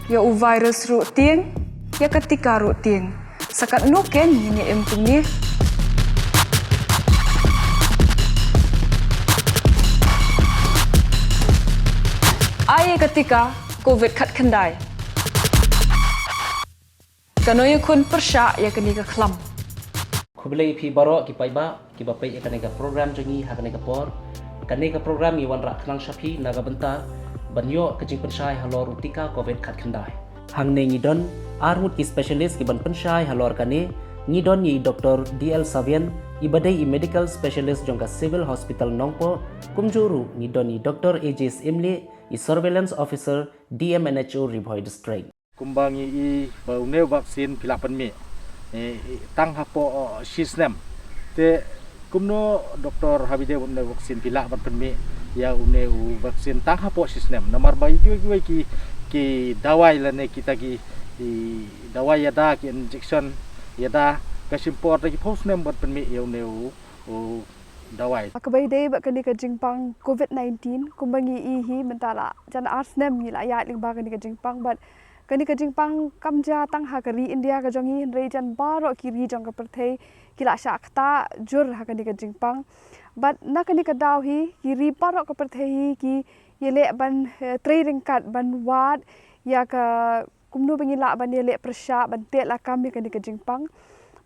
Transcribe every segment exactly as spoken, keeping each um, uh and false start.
Ïa u virus ruh tieng, ïa ka tika ruh tieng. Sa katno ken ngin ïa im kumne? Ai ïa ka tika Covid khatkhyndai. Kano ïakhun pyrshah ïa kane ka khlam? Khublei phi baroh ki paidbah kiba peit ïa kane ka program jong ngi ha kane ka por. Kane ka program ngi wanrah khnang sha phi na ka bynta ban ïoh ka jingpynshai halor u tika Covid khatkhyndai. Hangne ngi don arngut ki specialist ki ban pynshai halor kane. Ngi don ïa i Doctor D L Sabian, iba dei i medical specialist jong ka Civil Hospital Nongpoh, kumjuh ruh ngi don i Doctor A J Syiemlieh, i surveillance officer D M N H O Ri Bhoi District. Kumba ngi i ba une u vaccine phi lah pynmih, eh, tang hapoh, oh, shi snem. Te kumno doktor, haba ïadei bad une u vaccine phi lah ban pynmih ïa une u vaccine tang hapoh shi snem? Namar ba ïa kiwei kiwei ki, ki dawai lane kita ki, ki dawai ïada, ki injection ïada, ka shim por da ki phew snem ban pynmih ïa une u, u dawai. Kaba ïadei bad kane ka jingpang Covid nineteen, kumba ngi i hi mynta la jan ar snem ngi la ïaid lyngba kane ka jingpang, bad kane ka jingpang kam jia tang ha ka ri India ka jong ngi, hynrei jan baroh ki ri jong ka pyrthei ki la shah ktah jur ha kane ka jingpang. Bad na kane ka daw hi, ki ri baroh ka pyrthei hi ki ïaleh ban, eh, trei ryngkat ban wad ïa ka kumno ba ngi lah ban ïaleh pyrshah ban teh lakam ïa kane ka jingpang.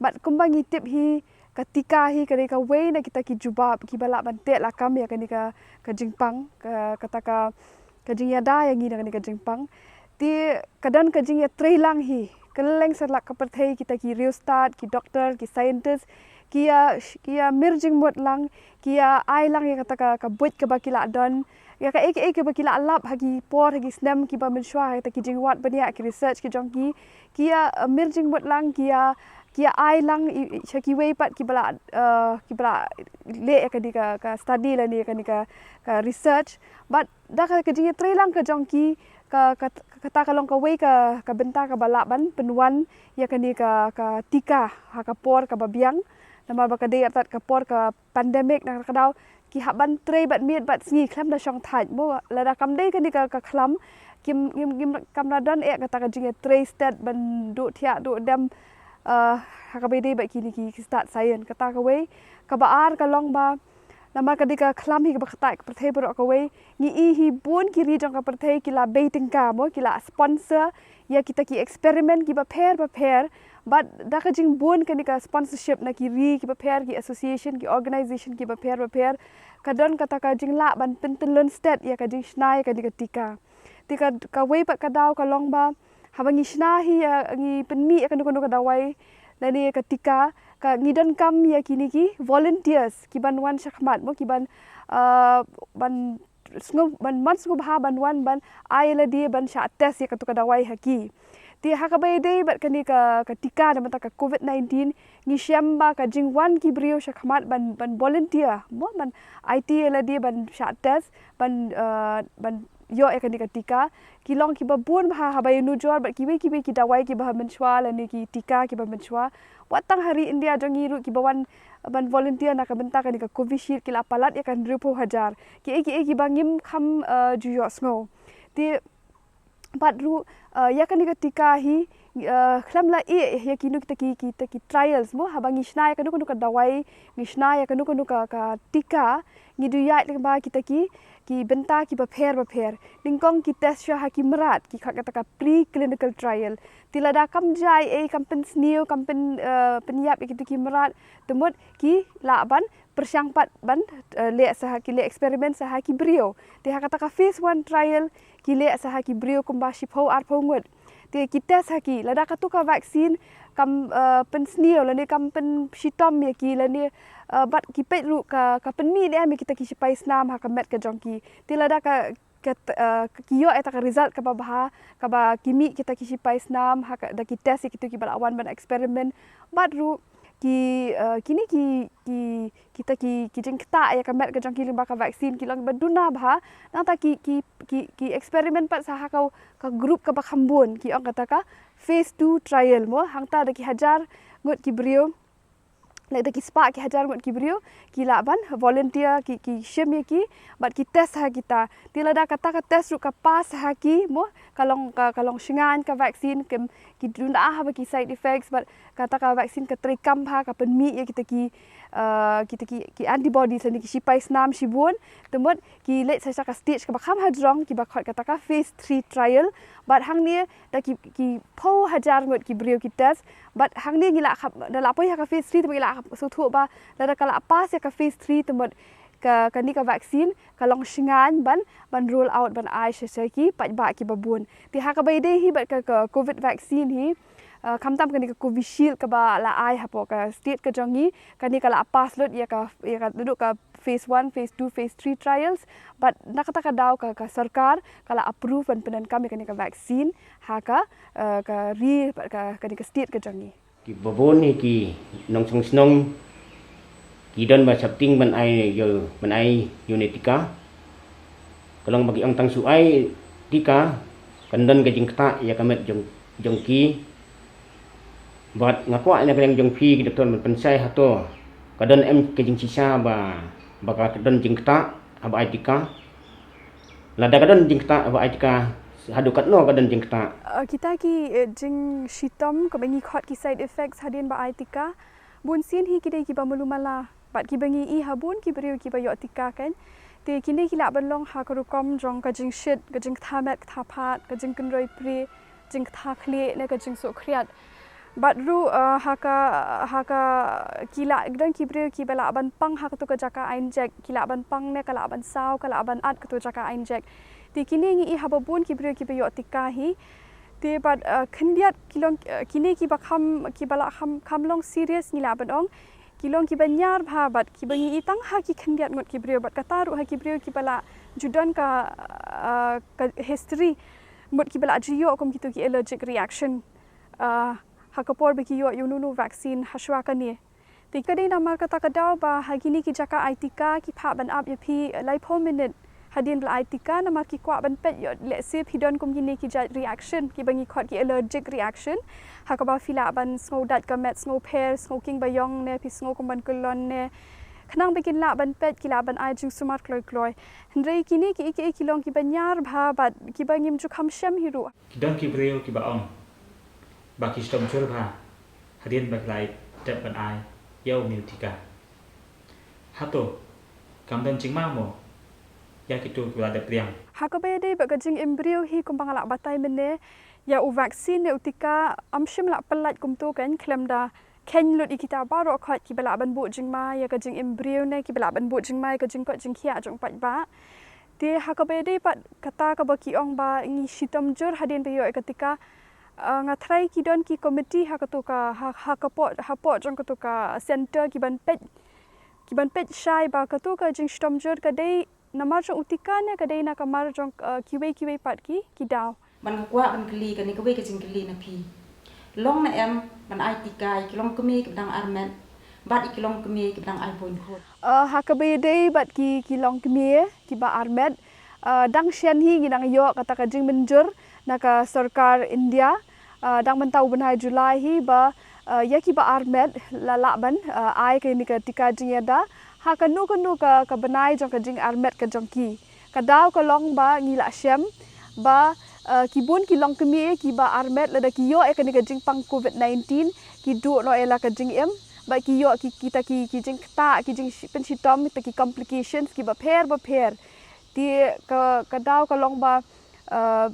Bad kumba ngi tip hi, ka tika hi ka dei kawei na kita ki jubab kiba lah ban teh lakam ïa kane ka, ka jingpang, ka, kata ka, ka jingïada ïa ngi na kane ka jingpang. Te ka don ka jingïatreilang hi, kylleng satlak ka pyrthei, kita ki riewstad, ki doktor, ki scientist, ki ïa, ki ïa mir jingmut lang, ki ïa ai lang ïa kata ka, ka buit kaba ki lah don, ïa kaei kaei kaba ki lah lap ha ki por, ha ki snem kiba mynshuwa, ha kita ki jingwad bniah, ki research ki jong ki, ki ïa, eh, mir jingmut lang, ki ïa, ki ïa ai lang i, i, sha kiwei pat kiba lah, eh, kiba lah leh ïa kane ka, ka study lane ïa kane ka, ka research. Bad da ka, ka jingïatreilang ka jong ki, ka, ka, kata ka long kawei ka, ka bynta kaba lah ban pynwan ïa kane ka, ka tika ha ka por kaba biang. Namar ba ka dei artat ka por ka pandemic, na kata ka daw ki hap ban trei bad miet bad sngi khlem da shong thait mo. Lada kam dei kane ka, ka khlam, kim, kim, kim, kam da don eh kata ka jingïatrei stet ban duh thiah duh dem, eh, ha kaba ïadei bad kine ki, ki stad science. Kata kawei, kaba ar ka long ba namar ka dei ka khlam hi kaba ktah ka pyrthei baroh kawei, ngi i hi bun ki ri jong ka pyrthei ki la bei tyngka mo, ki la sponsor ïa kita ki experiment kiba pher bapher. Bad da ka jingbun kane ka sponsorship na ki ri kiba pher, ki association, ki organization kiba pher bapher, ka don kata ka jinglah ban pyntyllun stet ïa ka jingshna ïa kane ka tika. Te ka, kawei pat ka daw ka long ba haba ngi shna hi, eh, ngi pynmih ïa kano kano ka dawai lane ka tika, ka ngi donkam ïa kine ki volunteers ki ban wan shakhmat mo, ki ban, eh, ban sngewbha, ban, ban sngewbha ban wan ban ai lade ban shah test ïa kato ka dawai ha ki. Te ha kaba ïadei bad kane ka, ka tika namar ka Covid nineteen, ngi shem ba ka jingwan ki briew shakhmat ban, ban volunteer mo, ban aiti ïa lade ban shah test, ban, eh, ban ïoh ïa kane ka tika, ki long kiba bun bha haba ïanujor bad kiwei kiwei ki dawai kiba ha mynshuwa lane ki tika kiba mynshuwa. Wat tang ha ri India jong ngi ruh kiba wan ban volunteer na ka bynta kane ka Covishield ki la palat ïa ka hynriewphew hajar. Kiei kiei kiba ngim kham, eh, ju ïohsngew. Te pat ruh, eh, ïa kane ka tika hi, eh, khlem la ïeh ïa kino kita ki, kita ki trials mo, haba ngi shna ïa kano kano ka dawai, ngi shna ïa kano kano ka, ka tika, ngi ju ïaid lyngba kita ki, ki bynta kiba pher bapher. Nyngkong ki test shuwa ha ki mrad, ki khot kata ka preclinical trial. Te lada kam jia ei, kam pynsniew, kam pyn, eh, pynïap ïa kito ki mrad, te mut ki lah ban pyrshang pat ban, eh, leh sa ha ki, leh experiment sa ha ki briew. Te ha kata ka phase one trial ki leh sa ha ki briew kumba shiphew arphew ngut. Te ki test ha ki, lada kato ka vaccine kam, eh, pynsniew lane kam pynshitom ïa ki lane, eh, bad ki peit ruh ka, ka pynmih ne em ïa kita ki shipai snam ha ka met ka jong ki. Te lada ka, ka, eh, ki ïoh ïa kata ka result kaba bha, kaba ki mih kita ki shipai snam ha ka, da ki test ïa kito kiba la wan ban experiment. Bad ruh ki, eh, kine ki, ki, kita ki, ki jingktah ïa ka met ka jong ki lyngba ka vaccine ki long ba duna bha. Nangta ki, ki, ki, ki experiment pat sa ha ka, ka group kaba kham bun, ki ong kata ka phase two trial mo, hangta da ki hajar ngut ki briew. Lada ki spah ki hajar ngut ki briew ki lah ban volunteer, ki, ki shim ïa ki bad ki test ha kita. Te lada kata ka test ruh ka pass ha ki, mo, ka long, ka, ka long shngaiñ ka vaccine, ki, ki duna haba ki side effects, bad kata ka vaccine ka treikam bha, ka pynmih ïa kita ki, uh, kita ki, ki antibodies, lane ki shipai snam shibun. Te mut ki leit sa sha ka stage kaba kham hajrong, kiba khot kata ka phase three trial. Bad hangne da ki, ki phew hajar ngut ki briew ki test. Bad hangne ngi la kham, da la poi ha ka phase three, te mut ngi la sngewthuh ba lada ka la pass ïa ka phase three, te mut ka, kane ka vaccine ka long shngaiñ ban, ban roll out, ban ai sha, sha ki paidbah kiba bun. Te ha kaba ïadei hi bad ka, ka covid vaccine hi, uh, khamtam kane ka Covishield kaba la ai hapoh ka state ka jong ngi, kane ka la pass lut ïa ka, ïa ka, naduh ka phase one, phase two, phase three trials. Bad na kata ka daw ka, ka sorkar ka la approve ban pyndonkam ïa kane ka vaccine ha ka, uh, ka ri, ka, kane ka state ka jong ngi. Kiba bun hi ki nongshong shnong ki don ba sheptieng ban ai ïa, ban ai ïa une u tika. Ka long ba ki ong tang shu ai tika kan don ka jingktah ïa ka met jong, jong ki. Bad nga kwah na ka liang jong phi ki doktor ban pynshai hato ka don em ka jingshisha ba, ba ka don jingktah haba ai tika. Lada ka don jingktah haba ai tika, haduh katno ka don jingktah? Uh, kita ki, uh, jingshitom kaba ngi khot ki side effects hadien ba ai tika, bunsien hi ki dei kiba malu mala bad kiba ngi i ha bun ki briew kiba ïoh tika kan. Te kine ki lah ban long ha ka rukom jong ka jingshit, ka jingktha met ktha phad, ka jingkynroi prie, jingktha khlieh ne ka jingsuh khriat. Bad ruh, uh, ha ka, ha ka ki lah don ki briew kiba lah ban pang ha katu ka jaka ai injek, ki lah ban pang ne ka lah ban saw, ka lah ban at katu jaka ai injek. Te kine ngi i haba bun ki briew kiba ïoh tika hi. Te bad, uh, khyndiat ki long, uh, kine kiba kham, kiba lah kham, kham long serious ngi lah ban ong. Ki long kiba ñiar bha bad kiba ngi i tang ha ki khyndiat ngut ki briew bad kata ruh ha ki briew kiba lah ju don ka, uh, ka history mut kiba lah ju ïoh kum kitu ki allergic reaction, uh, ha ka por ba ki ïoh ïa uno uno vaccine hashwa kane. Te ka dei namar kata ka daw ba ha kine ki jaka ai tika ki phah ban ap ïa phi laiphew minit hadien ba la ai tika, namar ki kwah ban peit ïoh lehse phi don kum kine ki jait reaction kiba ngi khot ki allergic reaction. Ha kaba phi lah ban sngew dait ka met, sngew pher, sngew king ba ïong ne phi sngew kum ban kyllon ne. Khnang ba kin lah ban peit, ki lah ban ai jingsumar kloi kloi. Hynrei kine ki, ki, ki long kiba ñiar bha bad kiba ngim ju kham shem hi ruh. Ki don ki briew kiba ong ba ki shitom jur bha hadien ba ki la dep ban ai ïa une u tika. Hato kam don jingma mo ïa kitu kiba la dep liang? Ha kaba ïadei bad ka jingim briew hi, kumba nga lah batai mynne, ïa u vaccine ne u tika ym shym lah pyllait kumto kan, khlem da kheiñ lut ïa kita baroh khoit kiba lah ban buh jingma ïa ka jingim briew ne kiba lah ban buh jingma ïa ka jingkoit jingkhiah jong u paidbah. Te ha kaba ïadei pat kata kaba ki ong ba ngi shitom jur hadien ba ïoh ïa ka tika, uh, nga tharai ki don ki komiti ha katu ka, ha, ha ka pdeng, hapoh jong katu ka center ki ban peit, ki ban peit shai ba katu ka jingshitom jur ka dei namar jong u tika ne ka dei na ka mar jong, uh, kiwei kiwei pat ki, ki daw. Ban nga kwah ban kylli kane kawei ka jingkylli na phi. Long ne em ban ai tika ïa ki longkmie kiba dang armet bad ïa ki longkmie kiba dang ai boin khun? Uh, ha kaba ïadei bad ki, ki longkmie kiba armet, uh, dang shen hi ngi dang ïoh kata ka jingmynjur na ka sorkar India, uh, dang mynta u bnai July hi ba, uh, ïa kiba armet la lah ban, uh, ai kane ka tika jingïada ha kano kano ka, ka bnai jong ka jingarmet ka jong ki. Ka daw ka long ba ngi lah shem ba, uh, ki bun ki longkmie kiba armet lada ki ïoh ïa kane ka jingpang covid nineteen, ki duh noh ïa la ka jingim bad ki ïoh ki, kita ki, ki jingktah, ki jingpynshitom, kita ki complications kiba pher bapher. Te ka, ka daw ka long ba, uh,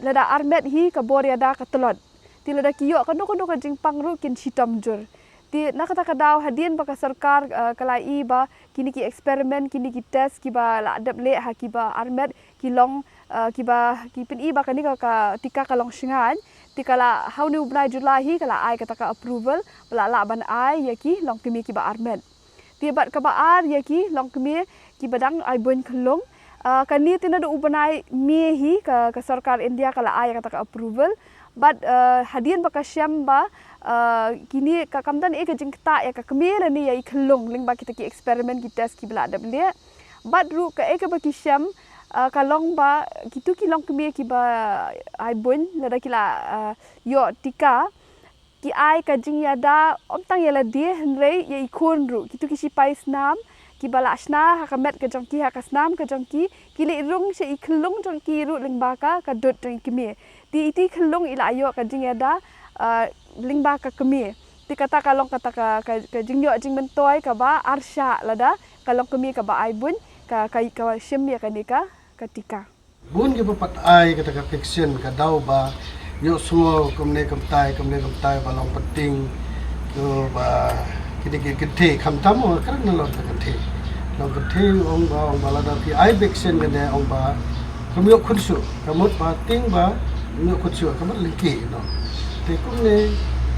lada armet hi ka bor ïada ka tlot. Te lada ki ïoh kano kano ka jingpang ruh kin shitom jur. Te na kata ka daw hadien ba ka sorkar, uh, ka la ïohi ba kine ki experiment, kine ki test kiba la dep leh ha kiba armet ki long, uh, kiba ki pyni ba kane ka, ka tika ka long shngaiñ. Te ka la ha une u bnai July hi ka la ai kata ka approval ba la lah ban ai ïa ki longkmie kiba armet. Te bad kaba ar ïa ki longkmie kiba dang ai boin khyllung. Uh, kane te naduh u bnai May hi ka, ka sorkar India ka la ai kata ka approval. Bad, uh, hadien ba ka shem ba, uh, kine ka kam don ei ka jingktah ïa ka kmie lane ïa i khyllung lyngba kita ki experiment, ki test kiba la dep leh. Bad ruh kaei kaba ki shem, uh, ka long ba kitu ki longkmie kiba ai boin lada ki la, uh, ïoh tika, Ki ai ka jingïada ym tang ïa lade hynrei ïa i khun ruh. Kito ki sipai snam kiba la shna ha ka met ka jong ki, ha ka snam ka jong ki, ki leit rung sha i khyllung jong ki ruh lyngba ka, ka dud jong i kmie. Te iti i khyllung i la ïoh ka jingïada, ah, lyngba ka kmie. Te kata ka long kata ka, ka, ka jingïoh jingmyntoi kaba arshah lada ka long kmie kaba ai buiñ, ka, ka, ka shim ïa kane ka, ka tika. Bun kiba pat ai kata ka vaccine ka daw ba ïohsngew kumne kumtai, kumne kumtai ba long pating, to ba kine ki kynthei, khamtam ong kren nalor ka kynthei. Long kynthei ong ba, ong ba lada phi ai vaccine kane ong ba kam ïoh khunsuk, ka mut ba tieng ba ym ïoh khunsuk, ka mut lyngkhuh noh. Te kumne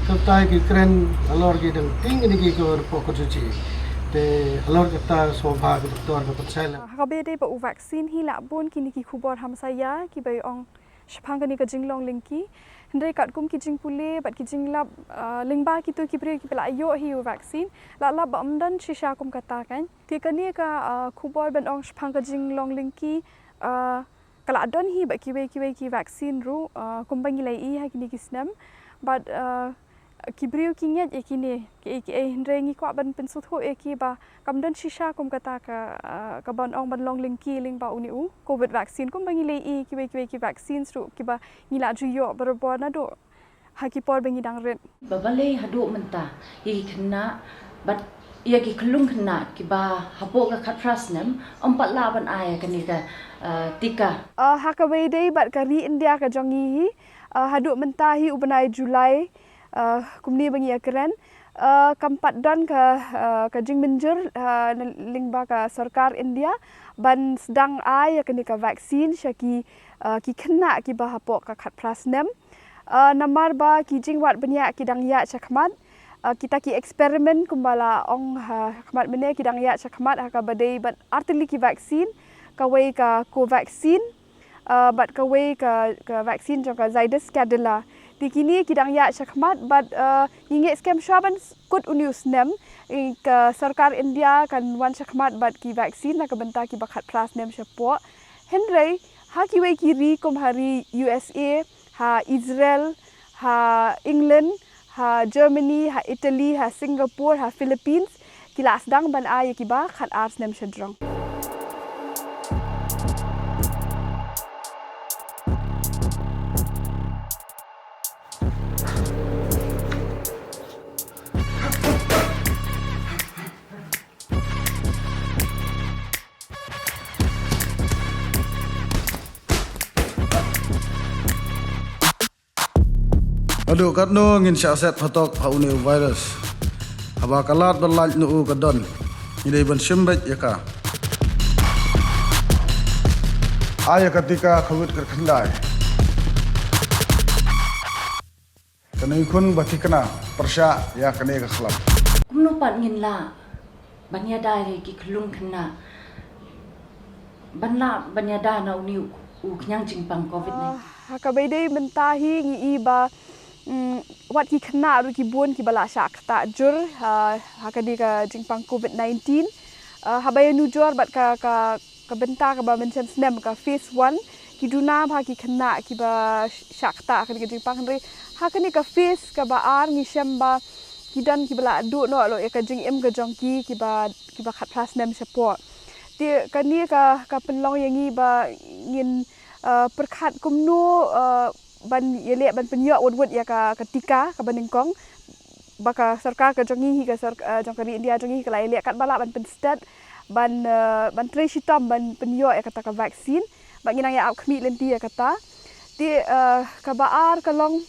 kumtai ki kren halor ki dang tieng kine ki, ka ruh pok khunsuk chi. Te halor kata sngewbha ka doktor ka pynshai lang. Ha kaba ïadei bad u vaccine hi la bun kine ki khubor hamsaïa kiba ong shaphang kane ka jinglong lyngkhuh. Hynrei katkum ki jingpule bad ki jinglap, ah, lyngba kito ki briew kiba la ïoh hi u vaccine, la lap ba ym don shisha kum kata kan. Te kane ka, ah, khubor ban ong shaphang ka jinglong lyngkhuh, ah, ka la don hi bad kiwei kiwei ki vaccine ruh, ah, kumba ngi la ïohi ha kine ki snem. Bad, ah, ki briew ki ngeit ïa kine, ki, ki, eh, hynrei ngi kwah ban pynsngewthuh ïa ki ba kam don shisha kum kata ka, ah, ka ban ong ban long lyngkhuh lyngba une u Covid vaccine. Kumba ngi la ïohi kiwei kiwei ki vaccines ruh kiba ngi la ju ïoh barabor naduh ha ki por ba ngi dang rit. Ba balei haduh mynta ïa ki khynnah bad ïa ki khyllung khynnah kiba hapoh ka khatphra snem ym pat lah ban ai ïa kane ka, ah, tika. Ah, ha kaba ïadei bad ka ri India ka jong ngi hi, ah, haduh mynta hi u bnai July, ah, kumne ba ngi ïa kren, ah, kam pat don ka, ah, ka jingmynjur, ah, na lyngba ka sorkar India ban sdang ai ïa kane ka vaccine sha ki, ah, ki khynnah kiba hapoh ka khatphra snem. Ah, namar ba ki jingwad bniah ki dang ïaid shakhmat, ah, kita ki experiment kumba la ong ha khmat mynne ki dang ïaid shakhmat ha kaba dei bad artylli ki vaccine, kawei ka Covaxin, ah, bad kawei ka, ka vaccine jong ka Zydus Cadila. Te kine ki dang ïaid shakhmat bad, ah, ngi ngeit skhem shuwa ban s-, kut une u snem, eh, ka sorkar India kan wan shakhmat bad ki vaccine na ka bynta kiba khatphra snem shapoh. Hynrei ha kiwei ki ri kum ha ri U S A, ha Israel, ha England, ha Germany, ha Italy, ha Singapore, ha Philippines, ki la sdang ban ai ïa kiba khatar snem shajrong. Haduh katno ngin shah set phatok ha une u virus? Haba ka lad ba lait na u ka don, ngi dei ban shim beit ïa ka. Ai ïa ka tika Covid khatkhyndai. Kane khun ba thikna pyrshah ïa kane ka khlam. Kumno pat ngin lah ban ïada ïa ki khyllung khynnah ban lah ban ïada na une u khñiang jingpang Covid nineteen? Ah, ha kaba ïadei mynta hi ngi i ba, mm, wat ki khynnah ruh ki bun kiba la shah ktah jur ha, ha kane ka jingpang Covid nineteen. Ah, haba ïanujor bad ka, ka ka bynta kaba mynshem snem, ka phase one, ki duna bha ki khynnah kiba sh-, shah ktah ha kane ka jingpang, hynrei ha kane ka phase kaba ar ngi shem ba ki don kiba la duh noh lut ïa ka jingim ka jong ki kiba, kiba khatphra snem shapoh. Te kane ka, ka pynlong ïa ngi ba ngin, eh, pyrkhat kumno, eh, ban ïaleh ban pynïoh wut wut ïa ka, ka tika kaba nyngkong. Ba ka sorkar ka jong ngi hi, ka sor-, eh, jong ka ri India jong ngi hi ka la ïaleh katba lah ban pynstet, ban, eh, ban trei shitom ban pynïoh ïa kata ka vaccine. Ba ngi nang ïa ap khmih lynti ïa kata. Te, eh, kaba ar ka long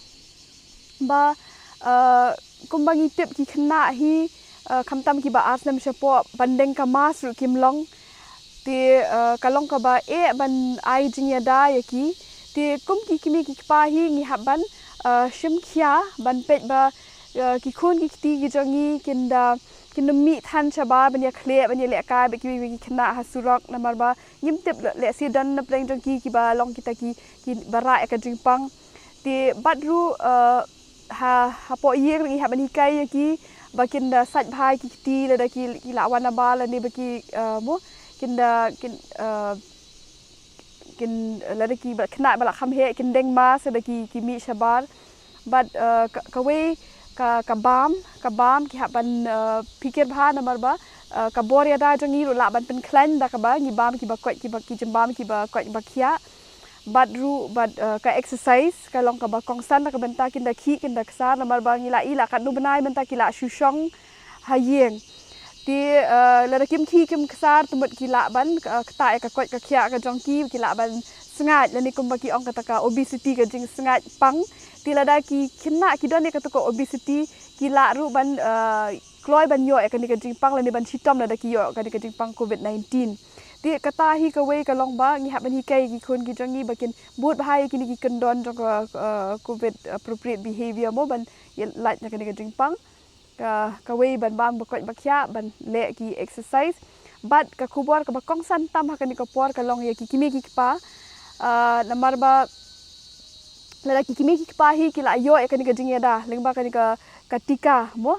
ba, eh, kumba ngi tip ki khynnah hi, eh, khamtam kiba ar snem shapoh ban deng ka mask ruh kim long. Te, eh, ka long kaba eh ban ai jingïada ïa ki. Te kum ki kmie ki kpa hi ngi hap ban, eh, shim khia ban peit ba, eh, ki khun ki kti ki jong ngi kin da, kin da mih than shabar ban ïakhleh ban ïalehkai bad kiwei kiwei ki khynnah ha surok, namar ba ngim tip lehse don na pdeng jong ki kiba long kita ki, kiba rah ïa ka jingpang. Te bad ruh, eh, ha, hapoh ïing ruh ngi hap ban hikai ïa ki ba kin da sait bha ïa ki kti lada ki, ki la wan nabar lane ba ki, eh, mo, kin da, kin, eh, kin, lada ki ba khynnah ba la kham heh kin deng mask lada ki, ki mih shabar. Bad, eh, ka, kawei, Ka, ka bam, ka bam ki hap ban, eh, phikir bha namar ba, eh, ka bor ïada jong ngi ruh lah ban pynkhlaiñ da kaba ngi bam kiba koit, kiba, ki jingbam kiba koit ba khiah. Bad ruh, bad, eh, ka exercise, ka long kaba kongsan da ka bynta kin da khih, kin da ksar, namar ba ngi la ïohi la katno bnai mynta ki la shu shong ha ïing. Te, eh, lada kim khih kim ksar te mut ki lah ban, eh, ktah ïa ka koit ka khiah ka jong ki, ki lah ban sngaid, lane kumba ki ong kata ka obesity, ka jingsngaid pang. Te lada ki khynnah ki don ïa kata ka obesity, ki lah ruh ban, eh, kloi ban ïoh ïa kane ka jingpang lane ban shitom lada ki ïoh kane ka jingpang covid nineteen. Te kata hi kawei ka long ba ngi hap ban hikai ïa ki khun ki jong ngi ba kin bud bha ïa kine ki kyndon jong ka, eh, covid appropriate behavior mo, ban ïalait na kane ka jingpang. Ka, kawei ban bam ba koit ba khiah, ban leh ki exercise. Bad ka khubor kaba kongsan tam ha kane ka por ka long ïa ki kmie ki kpa. Ah, namar ba lada ki kmie ki kpa hi ki la ïoh ïa kane ka jingïada lyngba kane ka, ka tika mo.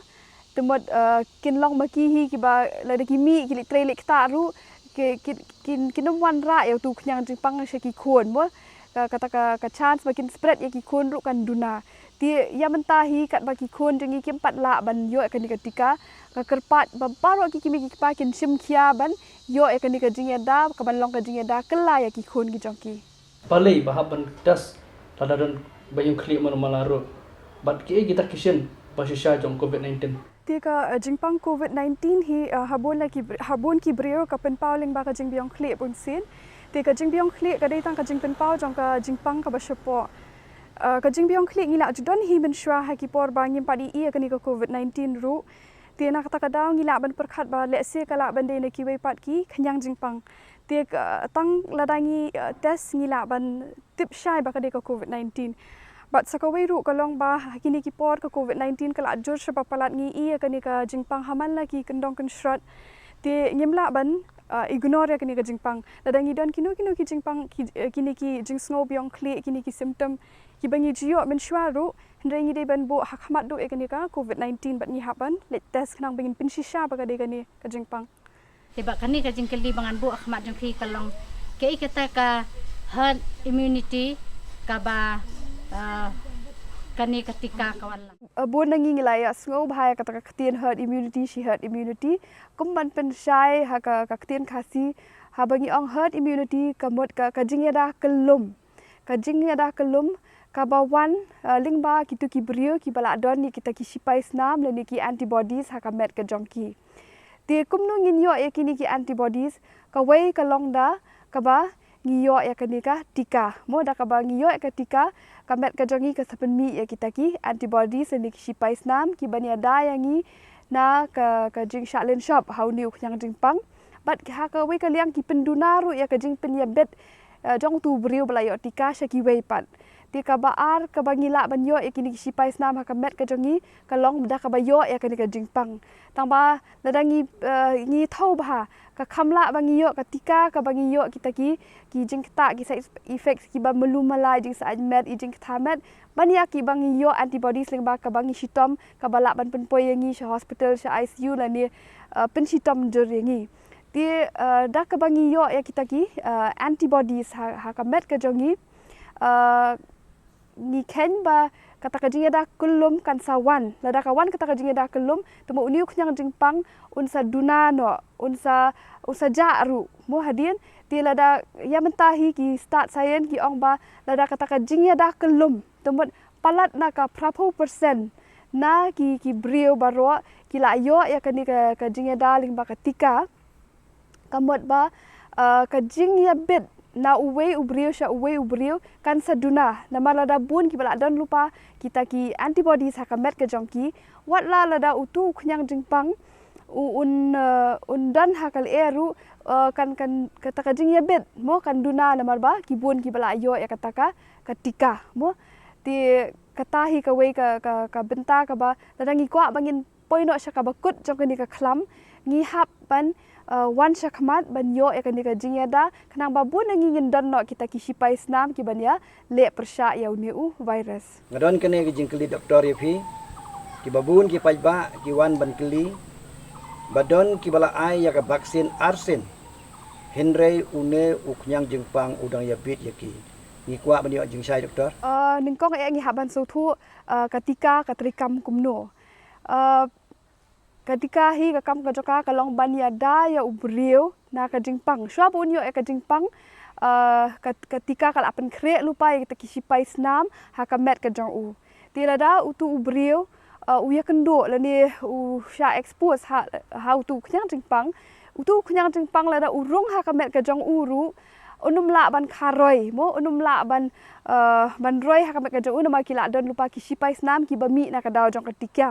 Te mut, ah, kin long ma ki hi kiba lada ki mih ki leit trei leit ktah ruh, ki, ki, kin, kin ym wanrah ïa utu u khñiang jingpang sha ki khun mo. Ka, kata ka, ka chance ba kin spread ïa ki khun ruh kan duna. Te ïa mynta hi katba ki khun jong ngi kim pat lah ban ïoh ïa kane ka tika, nga kyrpad ba baroh ki kmie ki kpa kin shim khia ban ïoh ïa kane ka jingïada, kaban long ka jingïada kylla ïa ki khun ki jong ki. Balei ba hap ban test lada don ba ïong khlieh mano mala ruh? Bad kiei kita ki shin ba shisha jong covid nineteen? Te ka, eh, jingpang covid nineteen hi, eh, ha bun la ki br-, ha bun ki briew ka pynpaw lyngba ka jingbiong khlieh bunsien. Te ka jingbiong khlieh ka dei tang ka jingpynpaw jong ka jingpang kaba shapoh. Eh, ka jingbiong khlieh ngi la ju don hi mynshuwa ha ki por ba ngim pat ïohi ïa kane ka covid nineteen ruh. Te na kata ka daw ngi lah ban pyrkhat ba lehse ka lah ban dei na kiwei pat ki khñiang jingpang. Te ka, tang lada ngi, eh, test ngi lah ban tip shai ba ka dei ka covid nineteen. Bad sa kawei ruh ka long ba ha kine ki por ka covid nineteen ka la jur shaba palat, ngi ïohi ïa kane ka jingpang ha man la ki kyndong kynshrot. Te ngim lah ban, ah, ignore ïa kane ka jingpang. Lada ngi don kino kino ki jingpang ki, eh, kine ki jingsngew biong khlieh, kine ki symptom kiba ngi ju ïoh mynshuwa ruh, hynrei ngi dei ban buh ha khmat duh ïa kane ka covid nineteen bad ngi hap ban leit test khnang ba ngin pynshisha ba ka dei kane ka jingpang. Te ba kane ka jingkylli ba ngan buh ha khmat jong phi ka long, kaei kata ka herd immunity kaba, ah, kane ka tika ka wan lang? Ah, bun na ngi ngi la ïa sngew bha ïa kata ka ktien herd immunity, shi herd immunity. Kum ban pynshai ha ka, ka ktien Khasi, haba ngi ong herd immunity ka mut ka, ka jingïada kyllum. Ka jingïada kyllum kaba wan, ah, lyngba kitu ki briew kiba la don ïa kita ki shipai snam lane ki antibodies ha ka met ka jong ki. Te kumno ngin ïoh ïa kine ki antibodies? Kawei ka long da kaba ngi ïoh ïa kane ka tika. Mo, da kaba ngi ïoh ïa ka tika, ka met ka jong ngi ka sa pynmih ïa kita ki antibodies lane ki shipai snam kiban ïada ïa ngi na ka, ka jingshah lynshop ha une u khñiang jingpang. Bad ha kawei ka liang ki pynduna ruh ïa ka jingpynïabit, eh, jong utu u briew ba la ïoh tika sha kiwei pat. Te kaba ar kaba ngi lah ban ïoh ïa kine ki shipai snam ha ka met ka jong ngi ka long da kaba ïoh ïa kane ka jingpang. Tang ba lada ngi, eh, ngi thew bha, ka kham lah ba ngi ïoh ka tika kaba ngi ïoh kita ki, ki jingktah, ki side effects kiba malu malai, jingsaiñ met, i jingktha met, ban ïa kiba ngi ïoh antibodies lyngba kaba ngi shitom, kaba lah ban pynpoi ïa ngi sha hospital, sha I C U lane, eh, pynshitom jur ïa ngi. Te, eh, da kaba ngi ïoh ïa kita ki, eh, antibodies ha, ha ka met ka jong ngi, eh, ngi kheiñ ba kata ka jingïada kyllum kan sa wan. Lada ka wan kata ka jingïada kyllum, te mo une u khñiang jingpang un sa duna noh, un sa, un sa jah ruh. Mo hadien, te lada ïa mynta hi ki stad science ki ong ba lada kata ka jingïada kyllum, te mut palat na ka phraphew percent na ki, ki briew baroh ki la ïoh ïa kane ka, ka jingïada lyngba ka tika. Ka mut ba, ah, ka jingïabit na uwei u briew sha uwei u briew kan sa duna. Namar lada bun kiba la don lypa kita ki antibodies ha ka met ka jong ki, wat la lada utu u khñiang jingpang u, un, ah, un don ha ka lyer ruh, ah, kan, kan, kata ka jingïabit mo kan duna namar ba ki bun kiba la ïoh ïa kata ka, ka tika mo. Te kata hi kawei ka, ka, ka bynta kaba lada ngi kwah ba ngin poi noh sha kaba kut jong kane ka khlam, ngi hap ban, eh, wan sha khmat ban ïoh ïa kane ka jingïada, khnang ba bun na ngi ngin don noh kita ki shipai snam kiban ïaleh pyrshah ïa une u virus. Nga don kane ka jingkylli doktor ïa phi, kiba bun ki paidbah ki wan ban kylli, ba don kiba la ai ïa ka vaccine arsien, hynrei une u khñiang jingpang u dang ïabit ïa ki. Ngi kwah ban ïoh jingshai doktor. Uh, nyngkong eh ngi hap ban sngewthuh uh, ka tika ka treikam kumno. Uh, ka tika hi ka kam ka jong ka ka long ban ïada ïa u briew na ka jingpang. Shuwa ba un ïoh ïa ka jingpang uh, ka, ka tika ka la pynkhreh lypa ïa kita ki shipai snam ha ka met ka jong u. Te lada utu u briew uh, u ïakynduh lane u shah expose ha, ha utu u khñiang jingpang. Utu u khñiang jingpang lada u rung ha ka met ka jong u ruh, un ym lah ban kharoi mo, un ym lah ban uh, ban roi ha ka met ka jong u namar ki la don lypa ki shipai snam kiba mih na ka daw jong ka tika.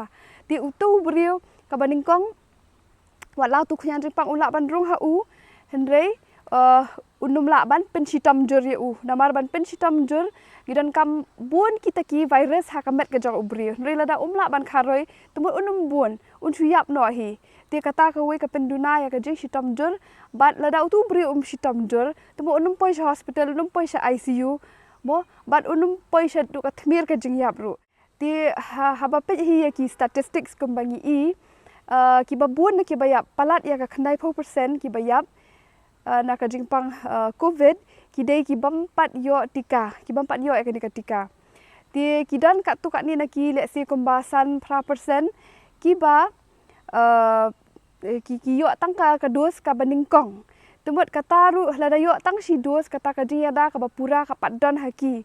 Te utu u briew kaba nyngkong, wat la utu u khñiang jingpang u lah ban rung ha u, hynrei uh, un ym lah ban pynshitom jur ïa u. Namar ban pynshitom jur, ngi donkam bun kita ki virus ha ka met ka jong u briew. Hynrei lada um lah ban kharoi, te mut un ym bun, un shu ïap noh hi. Te kata kawei ka pynduna ïa ka jingshitom jur. Bad lada utu u briew um shitom jur, te mut un ym poi sha hospital, un ym poi sha I C U mo, bad un ym poi sha tu ka thmir ka jingïap ruh. Te ha, haba peit hi ïa ki statistics kumba ngi i, uh, kiba bun na kiba ïap, palat ïa ka khyndaiphew percent kiba ïap uh, na ka jingpang uh, covid, ki dei ki bym pat ïoh tika, ki bym pat ïoh ïa kane ka tika. Te ki don katto katne na ki, let's say, kumba san phra percent kiba uh, ki, ki ïoh tang ka, ka dose kaba nyngkong. Te mut kata ruh lada ïoh tang shi dose, kata ka jingïada kaba pura ka pat don ha ki.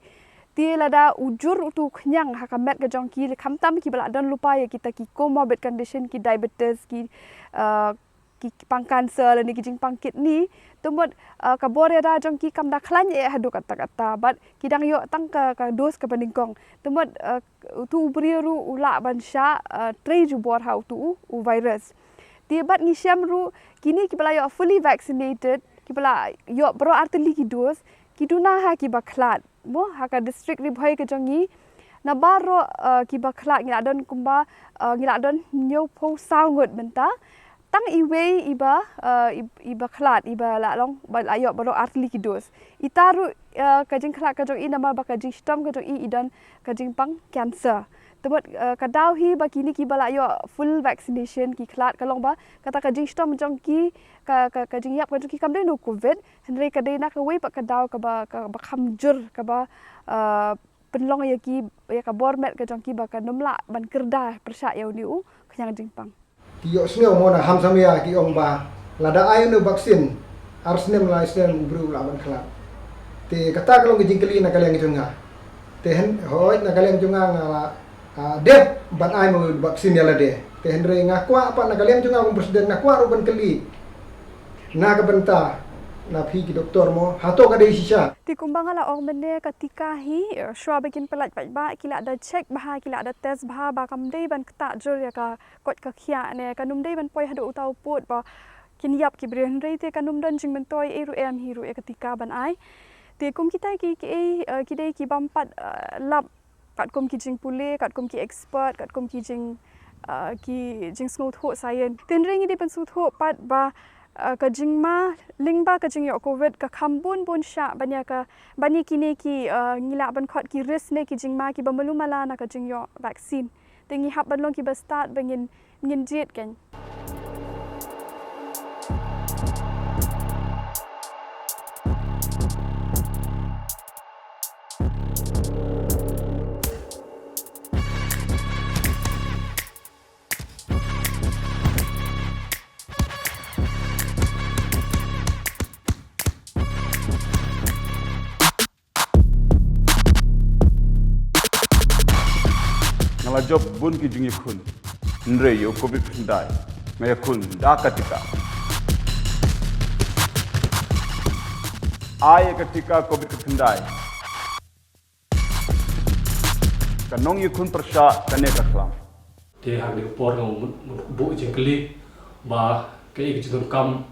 Te lada u jur utu u khñiang ha ka met ka jong ki, khamtam kiba la don lypa ïa kita ki comorbid condition, ki diabetes, ki uh, ki, ki pang cancer lane ki jingpang kidney. Te mut uh, ka bor ïada jong ki kam da khlaiñ eh haduh katta katta, bad ki dang ïoh tang ka, ka dose kaba nyngkong. Te mut uh, utu u briew ruh u lah ban shah uh, trei jubor ha utu u, u virus. Te bad ngi shem ruh kine kiba la ïoh fully vaccinated, kiba la ïoh baroh artylli ki dose, ki duna ha kiba khlad mo ha ka district Ri Bhoi ka jong ngi. Na baroh uh, kiba khlad ngi la don kumba uh, ngi la don hynñiewphew saw ngut mynta. Tang iwei iba uh, ib- iba khlad, iba la long ba la ïoh baroh artylli ki dose. Ita ruh uh, ka jingkhlad ka jong i namar ba ka jingshitom ka jong i i don ka jingpang cancer. Te mut uh, ka daw hi ba kine kiba la ïoh full vaccination ki khlad ka long ba kata ka jingshitom jong ki, ka, ka, ka jingïap ka jong ki kam dei na u covid, hynrei ka dei na kawei pat ka daw kaba, kaba kham jur, kaba uh, pynlong ïa ki, ïa ka bor met ka jong ki ba kan ym lah ban kyrda pyrshah ïa une u khñiang jingpang. Ki ïohsngew mo na Hamsamia ki ong ba lada ai une u vaccine, ar snem lai snem u briew u lah ban khlad. Te kata ka long ka jingkylli na ka liang jong nga. Te hynrei hooid na ka liang jong nga nga la uh, dep ban ai mo u vaccine ïa lade. Te hynrei nga kwah pat na ka liang jong nga kum president nga kwah ruh ban kylli na ka bynta na phi ki doktor mo, hato ka dei shisha? Te kumba nga la ong mynne, ka tika hi uh, shuwa ba kin pyllait paidbah ki la da check bha, ki la da test bha ba kam dei ban ktah jur ïa ka koit ka khiah ne kan ym dei ban poi haduh uta u pud ba kin ïap ki briew, hynrei te kan ym don jingmyntoi ei ruh em hi ruh ïa ka tika ban ai. Te kum kita ki, ki ei uh, ki dei ki bym pat uh, lap katkum ki jingpule, katkum ki expert, katkum ki jing uh, ki jingsngewthuh science. Te hynrei ngi dei ban sngewthuh pat ba uh, ka jingma lyngba ka jingïoh covid ka kham bun bun shah ban ïa ka, ban ïa kine ki uh, ngi lah ban khot ki risk ne ki jingma kiba malu mala na ka jingïoh vaccine. Te ngi hap ban long kiba stad ba ngin, ngin jied kein. Nga la jop bun ki jingïakhun, hynrei ïa u covid khyndai nga ïakhun da ka tika. Ai ïa ka tika covid khyndai. Ka nongïakhun pyrshah kane ka khlam. Te ha kane ka por nga mut, mut buh jingkylli ba kaei ka jingdonkam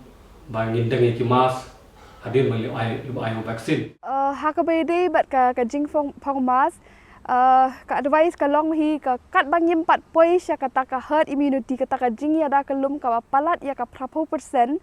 ba ngin deng ïa ki mask hadien ba ngi ai, ba ai vaccine. Uh, ha kaba ïadei bad ka, ka jingpang, pang mask, uh, ka advice ka long hi ka katba ngim pat poi sha kata ka herd immunity, kata ka jingïada kyllum kaba palat ïa ka phraphew percent,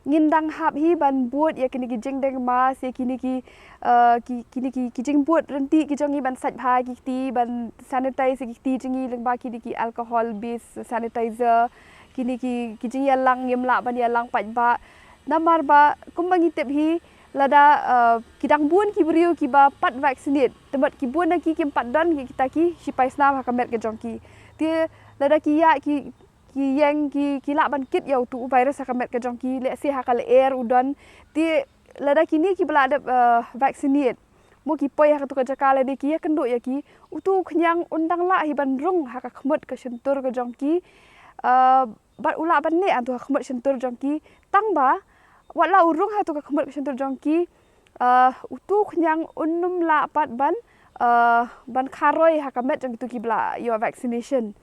ngin dang hap hi ban bud ïa kine ki jingdeng mask, ïa kine ki, uh, ki, kine ki, ki jingbud ryntih ki jong ngi ban sait bha ki kti, ban sanitize ïa ki kti jong ngi lyngba kine ki alcohol based sanitizer, kine ki, ki jingïalang ngim lah ban ïalang paidbah. Namar ba kumba ngi tip hi, lada, eh, ki dang bun ki briew kiba pat vaccinate, te mut ki bun na ki kim pat don ki, kita ki shipai snam ha ka met ka jong ki. Te lada ki ïa ki, ki ïeng ki, ki lah ban kit ïa utu u virus ha ka met ka jong ki, lehse ha ka lyer u don. Te lada kine kiba la dep, eh, vaccinate, mo ki poi ha katu ka jaka lane ki ïakynduh ïa ki, utu u khñiang un dang lah hi ban rung ha ka khmut ka shyntur ka jong ki. Eh, bad u lah ban neh hangtu ha khmut shyntur jong ki. Tang ba wat la u rung hangtu ka khmut ka shyntur jong ki, eh, utu u khñiang un nym lah pat ban, eh, ban kharoi ha ka met jong kitu kiba la ïoh vaccination.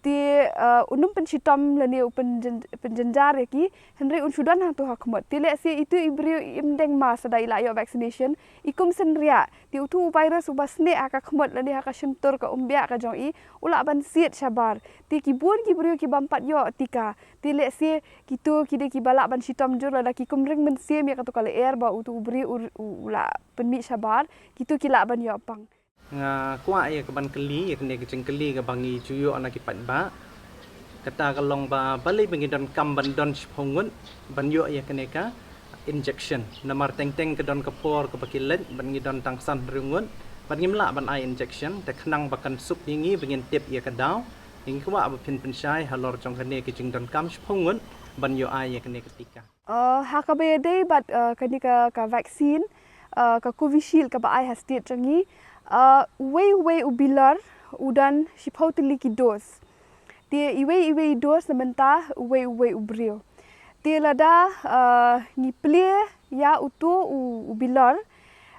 Te, eh, un nym pynshitom lane u pynjyn-, pynjynjar ïa ki, hynrei un shu don hangtu ha khmut. Te lehse itu i briew im deng mask lada i la ïoh vaccination, i kum synriah. Te utu u virus uba sneh ha ka khmut lane ha ka shyntur ka umbiah ka jong i, u lah ban siat shabar. Te ki bun ki briew ki bym pat ïoh tika. Te lehse kitu ki dei kiba lah ban shitom jur lada ki kum ring mynsiem ïa katu ka lyer ba utu u briew u, u, u la pynmih shabar. Kitu ki lah ban ïoh pang. Nga kwah ïa ka ban kylli ïa kane ka jingkylli kaba ngi ju ïoh na ki paidbah. Kata ka long ba balei ba ngi donkam ban don shiphew ngut ban ïoh ïa kane ka injection. Namar teng teng ka don ka por kaba ki leit ban ngi don tang san hynriew ngut ban ngim lah ban ai injection, te khnang ba kan suk ïa ngi ba ngin tip ïa ka daw. Ngi kwah ba phin pynshai halor jong kane ka jingdonkam shiphew ngut ban ïoh ai ïa kane ka tika. Uh, ha kaba ïadei bad, uh, kane ka, ka vaccine, uh, ka Covishield kaba ai ha state jong ngi, uh, uwei uwei u bilor u don shiphew tylli ki dose. Te iwei iwei i dose na mynta uwei uwei u briew. Te lada, uh, ngi plie ïa utu u, u bilor,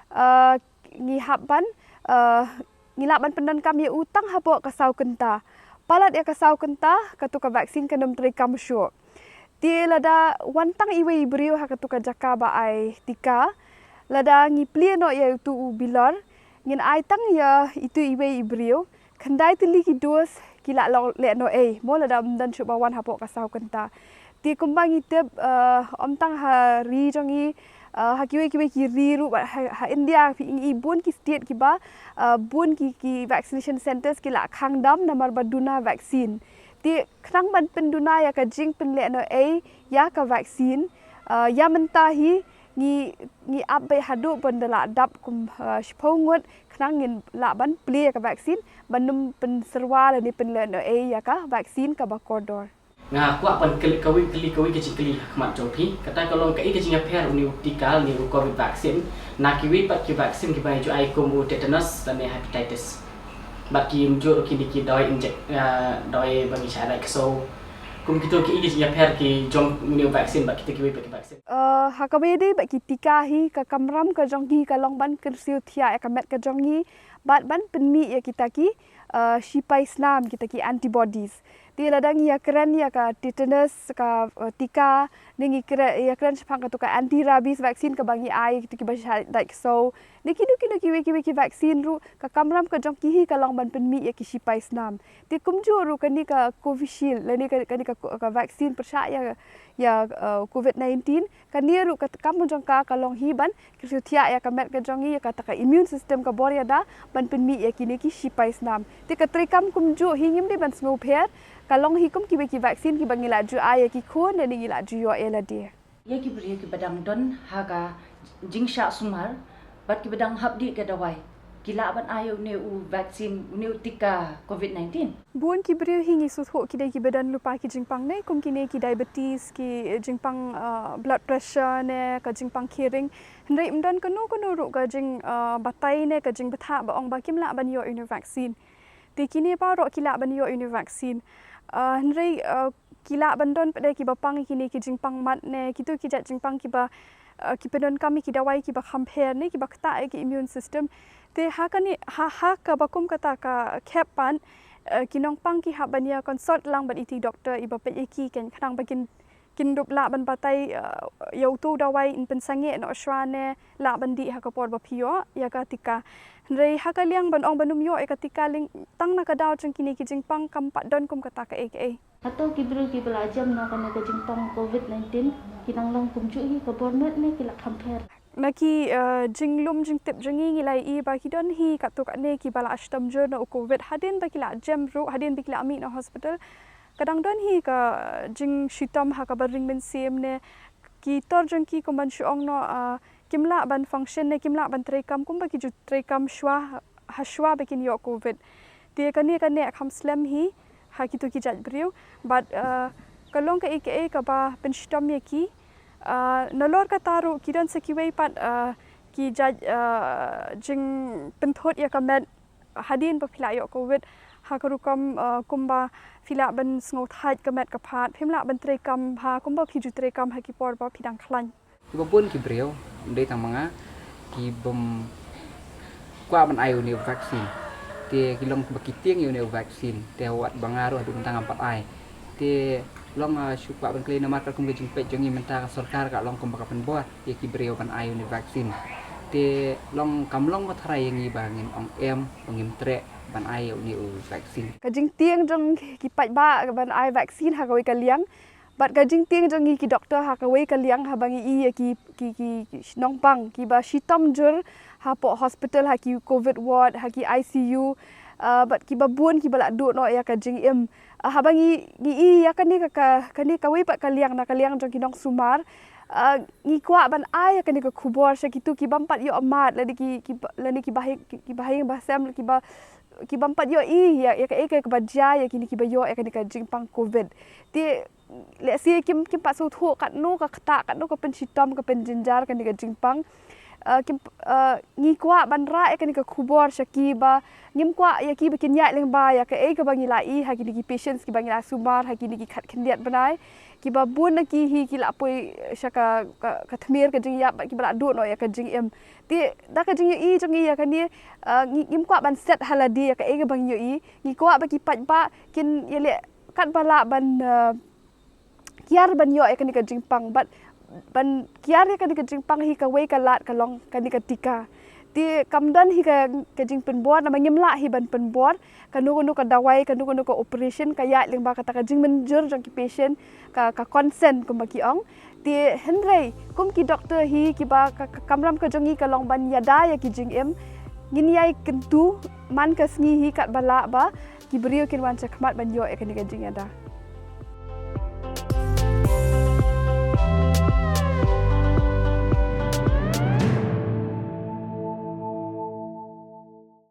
uh, ngi hap ban, uh, ngi lah ban pyndonkam ïa u tang hapoh ka saw kynta. Palat ïa ka saw kynta, katu ka vaccine kan nym treikam shuh. Te lada wan tang iwei i briew ha katu ka jaka ba ai tika, lada ngi plie noh ïa utu u bilor, ngin ai tang ïa itu iwei i briew, khyndai tylli ki dose ki lah leh noh ei, mo lada ym don shuh ba wan hapoh ka saw kynta. Te kumba ngi tip, eh, ym tang ha ri jong ngi, eh, ha kiwei kiwei ki ri ruh, ha, ha India phi i bun ki state kiba, eh, bun ki, ki vaccination centres ki la khang dam namar ba duna vaccine. Te khnang ban pynduna ïa ka jingpynlehnohei ïa ka vaccine, eh, ïa mynta hi ngi, ngi ap beit haduh ban da la dap kum, eh, shiphew ngut khnang ngin lah ban plie ïa ka vaccine ban nym pynsyrwa lane pynlehnohei ïa ka vaccine kaba kordor. Nga kwah ban kylli kawei, kylli kawei ka jingkylli ha khmat jong phi. Kata ka long kaei ka jingïapher une u tika, une u covid vaccine na kiwei pat ki vaccine kiba ngi ju ai kum u tetanus lane hepatitis. Bad ki mjur kine ki dawai injek, ah, dawai ba ngi shah dait ksew. Kum kito, kaei ka jingïapher ki jong une u vaccine bad kito kiwei pat ki vaccine? Ah, ha kaba ïadei bad ki tika hi, ka kamram ka jong ki ka long ban kyrsiew thiah ïa ka met ka jong ngi bad ban pynmih ïa kita ki, ah, shipai snam, kita ki antibodies. Te lada ngi ïakren ïa ka tetanus ka, eh, tika, ne ngi kren, ïakren shaphang katu ka anti rabies vaccine kaba ngi ai kito kiba shah dait ksew, ne kino kino kiwei kiwei ki vaccine ruh, ka kamram ka jong ki hi ka long ban pynmih ïa ki shipai snam. Te kumjuh ruh kane ka Covishield lane ka, kane ka, ka vaccine pyrshah ïa, ïa, eh, covid nineteen, kane ruh ka kam jong ka ka long hi ban kyrsiew thiah ïa ka met ka jong ngi, ïa kata ka immune system ka bor ïada ban pynmih ïa kine ki shipai snam. Te ka treikam kumjuh hi, ngim dei ban sngewpher, ka long hi kum kiwei ki vaccine kiba ngi la ju ai ïa ki khun ne ngi la ju ïoh ïa lade. Ïa ki briew kiba dang don ha ka jingshah sumar bad kiba dang hap dih ka dawai, ki lah ban ai une u vaccine, une u tika covid nineteen? Bun ki briew hi ngi sngewthuh ki dei kiba don lypa ki jingpang ne kum kine ki diabetes, ki jingpang, ah, blood pressure ne ka jingpang khie ring. Hynrei ym don kano kano ruh ka jing, ah, batai ne ka jingbthah ba ong ba kim lah ban ïoh ïa une u vaccine. Te kine baroh ki lah ban ïoh ïa une u vaccine. Ah, hynrei, ah, ki lah ban don pat de kiba pang ïa kine ki jingpang mat ne kito ki jait jingpang kiba, ah, ki pyndonkam ïa ki dawai kiba kham pher ne kiba ktah ïa ki immune system. Te ha kane, ha, ha kaba kum kata ka khep pat, eh, ki nongpang ki hap ban ïa consult lang bad iti doctor iba peit ïa ki, khnang ba kin, kin dup lah ban batai, eh, ïa uto u dawai yn pynsangeh noh shwa ne lah ban dih ha ka por ba phi ïoh ïa ka tika. Hynrei ha ka liang ban ong ban ym ïoh ïa ka tika, lehse tang na ka daw jong kine ki jingpang kam pat don kum kata kaei kaei. Hato ki briew kiba la jem na kane ka jingpang covid nineteen ki nang long kumjuh hi, ka bor met ne ki la kham pher? Na ki, eh, jinglum jingtip jong ngi, ngi la ïohi ba ki don hi katto katne kiba la shitom jur na u covid, hadien ba ki la jem ruh, hadien ba ki la mih na hospital, ka dang don hi ka jingshitom ha kaba ring mynsiem ne ki tor jong ki kumban shu ong noh, ah, kim lah ban function ne kim lah ban treikam kumba ki ju treikam shuwa, ha shuwa ba kin ïoh covid. Te kane kane kham slem hi ha kito ki jait briew, bad, ah, ka long kaei kaei kaba pynshitom ïa ki. Ah, nalor kata ruh ki don sa kiwei pat, ah, ki jait, ah, jingpynthut ïa ka met hadien ba phi la ïoh covid, ha ka rukom, ah, kumba phi lah ban sngewthait ka met ka phad, phim lah ban treikam ha kumba phi ju treikam ha ki por ba phi dang khlaiñ. Kiba bun ki briew, ym dei tang ma nga, ki bym kwah ban ai une u vaccine. Te ki long ba ki tieng ïa une u vaccine. Te wat ba nga ruh haduh mynta ngam pat ai. Te long, ah, shu kwah ban kylli namar katkum ka jingpeit jong ngi mynta ka sorkar ka long kumba ka pynbor ïa ki briew ban ai une u vaccine. Te long kam long ba tharai ïa ngi ba ngin ong em, ba ngim treh ban ai ïa une u vaccine. Ka jingtieng jong ki paidbah ban ai vaccine ha kawei ka liang, bad ka jingtieng jong ngi ki doktor ha kawei ka liang haba ngi i ïa ki, ki, ki, ki nongpang kiba shitom jur hapoh hospital, ha ki covid ward, ha ki I C U, ah, bad kiba bun kiba la duh noh ïa ka jingim. Ah, haba ngi, ngi i ïa kane ka, ka, kane kawei pat ka liang na ka liang jong ki nongsumar, ah, ngi kwah ban ai ïa kane ka khubor sha kito ki bym pat ïoh mad, lane ki, ki, lane ki bahaïing, ki, ki bahaïing bahasem, kiba, ki bym pat ïohi ïa, ïa kaei kaei kaba jia ïa kine kiba ïoh ïa kane ka jingpang covid. Te lehse kim, kim pat sngewthuh katno ka ktah, katno ka pynshitom, ka pynjynjar kane ka jingpang. Ah, kim, ah, ngi kwah ban rah ïa kane ka khubor sha ki ba ngim kwah ïa ki ba kin ïaid lyngba ïa kaei kaba ngi la i ha kine ki patients kiba ngi la sumar ha kine ki khatkhyndiat bnai, kiba bun na ki hi ki la poi sha ka, ka, ka tmier ka jingïap bad kiba la duh noh ïa ka jingim. Te da ka jingïohi jong ngi ïa kane, ah, ngi, ngim kwah ban set ha lade ïa kaei kaba ngi ïohi. Ngi kwah ba ki paidbah kin ïaleh katba lah ban, ah, kiar ban ïoh ïa kane ka jingpang, bad ban kiar ïa kane ka jingpang hi kawei ka lad ka long kane ka tika. Te kam don hi ka, ka jingpynbor, namar ngim lah hi ban pynbor kano kano ka dawai, kano kano ka operation ka ïaid lyngba kata ka jingmynjur jong ki patient, ka, ka consent kumba ki ong. Te hynrei kum ki doktor hi kiba ka, ka kamram ka jong ngi ka long ban ïada ïa ki jingim, ngin ïai kyntu man ka sngi hi katba lah ba ki briew kin wan shakhmat ban ïoh ïa kane ka jingïada.